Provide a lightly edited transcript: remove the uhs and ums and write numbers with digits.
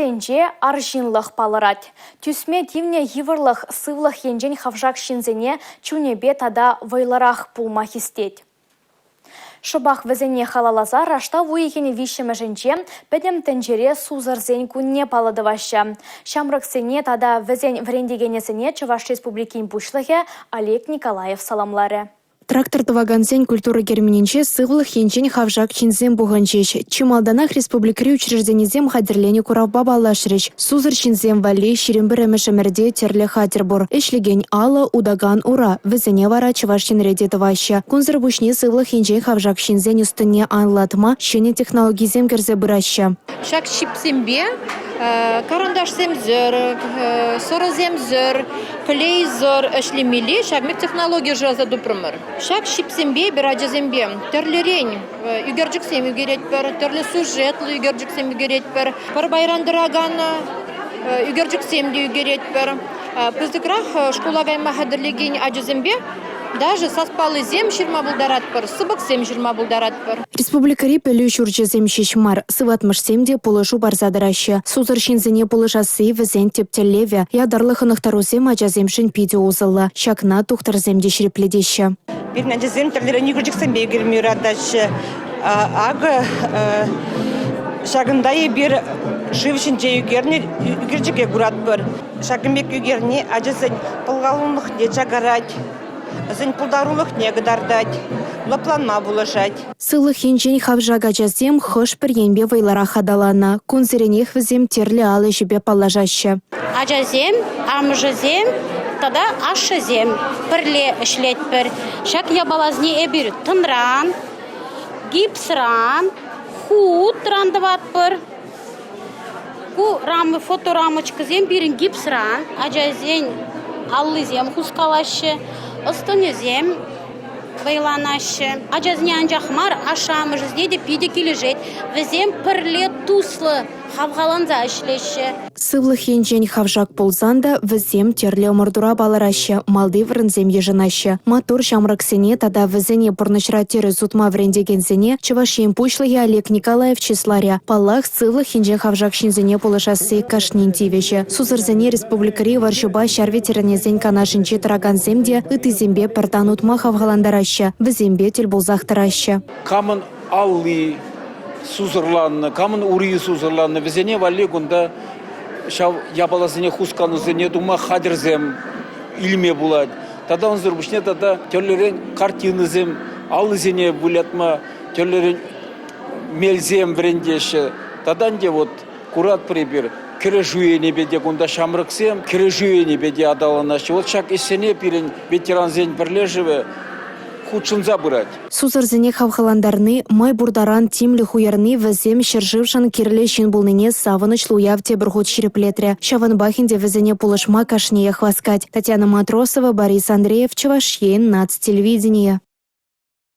Вӗсенче арҫынлӑх палӑрать. Тӳсме тивнӗ йывӑрлӑх сывлӑх енчен хавшак ҫынсене чунӗпе тата вӑйлӑрах пулма хистет. Шӑпах вӗсене халалласа раштав уйӑхӗн виҫҫӗмӗшӗнче Пӗтӗм тӗнчере сусӑрсен кунне паллӑ тӑваҫҫӗ. Ҫамрӑксене тата вӗсен вӗрентекенӗсене Чӑваш Республикин Пуҫлӑхӗ Олег Николаев саламларӗ. Трактор тӑвакансен культура керменӗнче сывлӑх енчен хавшак ҫынсем пухӑнчӗҫ. Чи малтанах республикӑри учрежденисем хатӗрленӗ куравпа паллашрӗҫ. Сусӑр ҫынсем валли 21-мӗш ӗмӗрте тӗрлӗ хатӗр пур. Ӗҫлекен алӑ, утакан ура. Вӗсене вара Чӑваш Енре те тӑваҫҫӗ. Кунсӑр пуҫне сывлӑх енчен хавшак ҫынсен ӑс-тӑнне анлӑлатма ҫӗнӗ технологисем кӗрсе пыраҫҫӗ. Ҫак ҫипсемпе карандашсемсӗр, сӑрӑсемсӗр, клейсӑр ӗҫлемелли ҫав пек технологи шыраса тупрӑмӑр. Ҫак ҫипсемпе эпир ачасемпе тӗрлӗрен ӳкерчӗксем ӳкеретпӗр, тӗрлӗ сюжетлӑ ӳкерчӗксем ӳкеретпӗр, пӗр пайран тӑракан ӳкерчӗксем те ӳкеретпӗр. Пысӑкрах шкула кайма хатӗрлекен ачасемпе даже саспаллисем ҫырма пултаратпӑр, сыпӑксем ҫырма пултаратпӑр. Республикӑри пӗлӳ ҫурчӗсем ҫеҫ мар, сыватмӑшсем те пулӑшу парса тӑраҫҫӗ. Сусӑр ҫынсене пулӑшасси вӗсен тӗп тӗллевӗ. Ятарлӑ хӑнӑхтарусем ачасемшӗн питӗ усӑллӑ. Ҫакна тухтӑрсем те ҫирӗплетеҫҫӗ. Пирӗн ачасем тӗрлӗрен ӳкерчӗксемпе ӳкерме юратаҫҫӗ. Акӑ ҫакӑнта эпир шыв ҫинче ӳкернӗ ӳкерчӗке куратпӑр. Ҫакӑн пек ӳкерни ачасен пӑлханулӑхне чакарать. вӗсен пултарулӑхне кӑтартать, лӑпланма пулӑшать. Сывлӑх енчен хавшак ачасем хӑш-пӗр енпе вӑйлӑрах аталаннӑ. Кунсеренех вӗсем тӗрлӗ ал ӗҫӗпе паллашаҫҫӗ. Ачасем, амӑшӗсем тата ашшӗсем пӗрле ӗҫлетпӗр. Ҫак япаласене эпир тӑмран, гипсран, хутран тӑватпӑр. Ку фоторамочкӑсем пирӗн гипсран, ачасен аллисем хускалаҫҫӗ, ӑс-тӑнӗсем вӑйланаҫҫӗ. Ачасене анчах мар, ашшӗ-амӑшӗсене те питӗ килӗшет. Вӗсем пӗрле туслӑ хавхаланса ӗҫлеҫҫӗ. Сывлӑх енчен хавшак пулсан та вӗсем тӗрлӗ ӑмӑртура палӑраҫҫӗ, малти вырӑнсем йышӑнаҫҫӗ. Маттур ҫамрӑксене тата вӗсене пурнӑҫра тӗрӗс утма вӗрентекенсене Чӑваш Ен Пуҫлӑхӗ Олег Николаев чысларӗ. Паллах, сывлӑх енчен хавшак ҫынсене пулӑшасси кашнин тивӗҫӗ. Сусӑрсене республикӑри вӑрҫӑпа ҫар ветеранӗсен канашӗнче тӑракансем те ыттисемпе пӗр тан утма хавхалантараҫҫӗ, вӗсемпе тӗл пулсах тӑраҫҫӗ. Камӑн алли сусӑрланнӑ, камӑн ури сусӑрланнӑ, вӗсене валли кунта ҫав япаласене хусканусене тума хатӗрсем илме пулать. Тата унсӑр пуҫне тата тӗрлӗрен картинӑсем аллисене вылятма тӗрлӗрен мелсем вӗрентеҫҫӗ. Тата ӗнтӗ вот куратпӑр эпир, кӗрешӳ енӗпе те кунта ҫамрӑксем кӗрешӳ енӗпе те аталанаҫҫӗ. Вот ҫак ӗҫсене пирӗн ветерансен пӗрлешӗвӗ хутшӑнса пырать. Сусӑрсене хавхалантарни, май пур таран тимлӗх уйӑрни вӗсем ҫӗршывшӑн кирлӗ ҫын пулнине савӑнӑҫлӑ уяв тепӗр хут ҫирӗплетрӗ. Ҫавӑнпах ӗнтӗ вӗсене пулӑшма кашниех васкать. Татьяна Матросова, Борис Андреев, Чӑваш Ен, наци телевиденийӗ.